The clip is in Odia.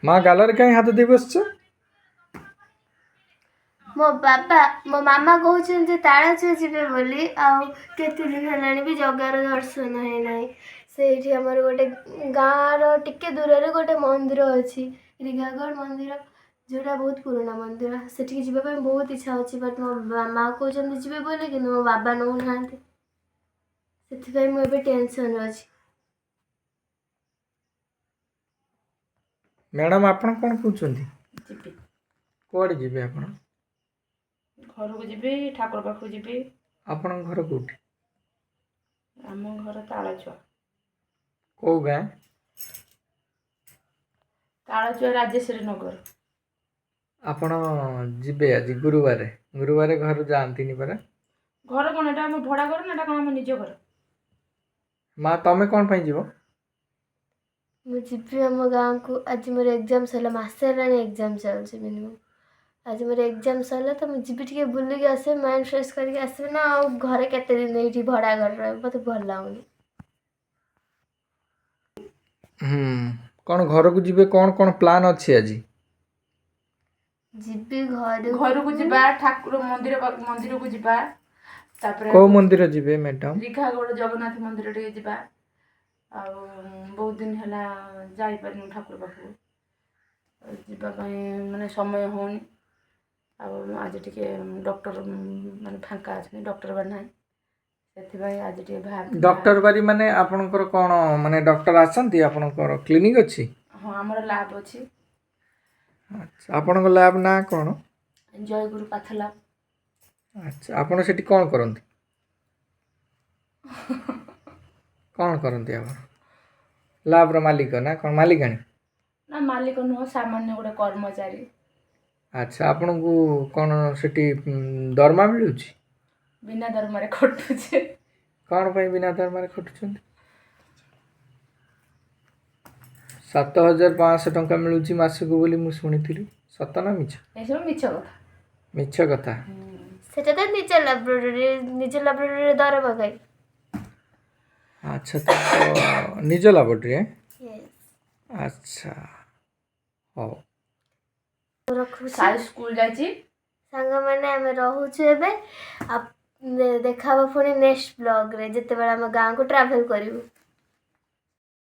ମା ଗାଲରେ କାହିଁ ହାତ ଦେଇ ବସିଛ? ମୋ ବାବା, ମୋ ମାମା କହୁଛନ୍ତି ତାଳଚୁଆ ଯିବେ ବୋଲି। ଆଉ କେତେ ଦିନ ହେଲାଣି ବି ଜଗାର ଦର୍ଶନ ହେଇନାହିଁ। ସେଇଠି ଆମର ଗୋଟେ ଗାଁର ଟିକେ ଦୂରରେ ଗୋଟେ ମନ୍ଦିର ଅଛି, ରିଘାଗଡ଼ ମନ୍ଦିର, ଯେଉଁଟା ବହୁତ ପୁରୁଣା ମନ୍ଦିର। ସେଠିକି ଯିବା ପାଇଁ ବହୁତ ଇଚ୍ଛା ଅଛି, ବଟ୍ ମୋ ମାମା କହୁଛନ୍ତି ଯିବେ ବୋଲି, କିନ୍ତୁ ମୋ ବାବା ନେଉନାହାନ୍ତି। ସେଥିପାଇଁ ମୁଁ ଏବେ ଟେନସନ୍ରେ ଅଛି। ମ୍ୟାଡ଼ାମ୍, ଆପଣ କ'ଣ କହୁଛନ୍ତି? ଯିବି। କୁଆଡ଼େ ଯିବେ ଆପଣ? ଘରକୁ ଯିବି, ଠାକୁର ପାଖକୁ ଯିବି। ଆପଣଙ୍କ ଘର କେଉଁଠି? ଆମ ଘର ତାଳଚୁଆ। କେଉଁ ଗାଁ? ତାଳଚୁଆ ରାଜେଶ୍ୱରୀ ନଗର। ଆପଣ ଯିବେ ଆଜି ଗୁରୁବାରେ? ଗୁରୁବାରେ ଘରୁ ଯାଆନ୍ତିନି ପରା? ଘର କ'ଣ ଏଟା ଆମ ଭଡ଼ା ଘର ନା ଏଟା କ'ଣ ଆମ ନିଜ ଘର? ମା, ତମେ କ'ଣ ପାଇଁ ଯିବ? ମୁଁ ଯିବି ଆମ ଗାଁକୁ। ଆଜି ମୋର ଏକ୍ଜାମ୍ ସରିଲା, ମାସେ ହେଲାଣି ଏକ୍ଜାମ୍ ଚାଲୁଛି ମିନିମମ୍। ଆଜି ମୋର ଏକ୍ଜାମ୍ ସରିଲା ତ ମୁଁ ଯିବି, ଟିକେ ବୁଲିକି ଆସିବି, ମାଇଣ୍ଡ ଫ୍ରେଶ୍ କରିକି ଆସିବି ନା। ଆଉ ଘରେ କେତେ ଦିନ ଏଇଠି ଭଡ଼ା ଘରେ ରହିବି, ମୋତେ ଭଲ ଲାଗୁନି। ହୁଁ, କ'ଣ ଘରକୁ ଯିବେ? କ'ଣ କ'ଣ ପ୍ଲାନ୍ ଅଛି ଆଜି? ଯିବି ଘରକୁ। ଘରକୁ ଯିବା, ଠାକୁର ମନ୍ଦିର ମନ୍ଦିରକୁ ଯିବା, ତାପରେ କେଉଁ ମନ୍ଦିର ଯିବେ ମ୍ୟାଡ଼ାମ୍? ରିଘାଗଡ଼ ଜଗନ୍ନାଥ ମନ୍ଦିର ଟିକେ ଯିବା। ଆଉ ବହୁତ ଦିନ ହେଲା ଯାଇପାରିନୁ ଠାକୁର ପାଖକୁ, ଯିବା ପାଇଁ ମାନେ ସମୟ ହେଉନି। ଆଉ ଆଜି ଟିକେ ଡକ୍ଟର ମାନେ ଫାଙ୍କା ଅଛନ୍ତି, ଡକ୍ଟର ବାରି ନାହିଁ, ସେଥିପାଇଁ ଆଜି ଟିକେ ବାହାର। ଡକ୍ଟର ବାରି ମାନେ ଆପଣଙ୍କର କ'ଣ, ମାନେ ଡକ୍ଟର ଆସନ୍ତି? ଆପଣଙ୍କର କ୍ଲିନିକ୍ ଅଛି? ହଁ, ଆମର ଲ୍ୟାବ୍ ଅଛି। ଆଚ୍ଛା, ଆପଣଙ୍କ ଲ୍ୟାବ୍ ନାଁ କ'ଣ? ଜୟଗୁରୁ ପାଥ ଲ୍ୟାବ୍। ଆଚ୍ଛା, ଆପଣ ସେଠି କ'ଣ କରନ୍ତି? କ'ଣ କରନ୍ତି ଆପଣ? ଲ୍ୟାବ୍ର ମାଲିକ ନା କ'ଣ ମାଲିକାଣୀ? ନା, ମାଲିକ ନୁହଁ, ସାମାନ୍ୟ ଗୋଟେ କର୍ମଚାରୀ। ଆଚ୍ଛା, ଆପଣଙ୍କୁ କ'ଣ ସେଠି ଦରମା ମିଳୁଛି? ବିନା ଦରମାରେ ଖଟୁଛି। କ'ଣ ପାଇଁ ବିନା ଦରମାରେ ଖଟୁଛନ୍ତି? 7500 ଟଙ୍କା ମିଳୁଛି ମାସକୁ ବୋଲି ମୁଁ ଶୁଣିଥିଲି, ସତ ନା ମିଛ? ଏସବୁ ମିଛ କଥା। ମିଛ କଥା। ସେଟା ତ ନିଜ ଲାବୋରେଟୋରୀ, ନିଜ ଲାବୋରେଟୋରୀରେ ଦରମା କାଇଁ? ଆଚ୍ଛା, ତ ନିଜ ଲାବୋରେଟୋରୀ? ଆଚ୍ଛା, ହଉ। ରଖୁଛି। ସାଇ ସ୍କୁଲ ଯାଇଛି। ସାଙ୍ଗମାନେ, ଆମେ ରହୁଛୁ ଏବେ। ଆଉ ଦେଖା ହବ ପୁଣି ନେକ୍ସଟ ବ୍ଲଗ୍ରେ, ଯେତେବେଳେ ଆମ ଗାଁକୁ ଟ୍ରାଭେଲ୍ କରିବୁ।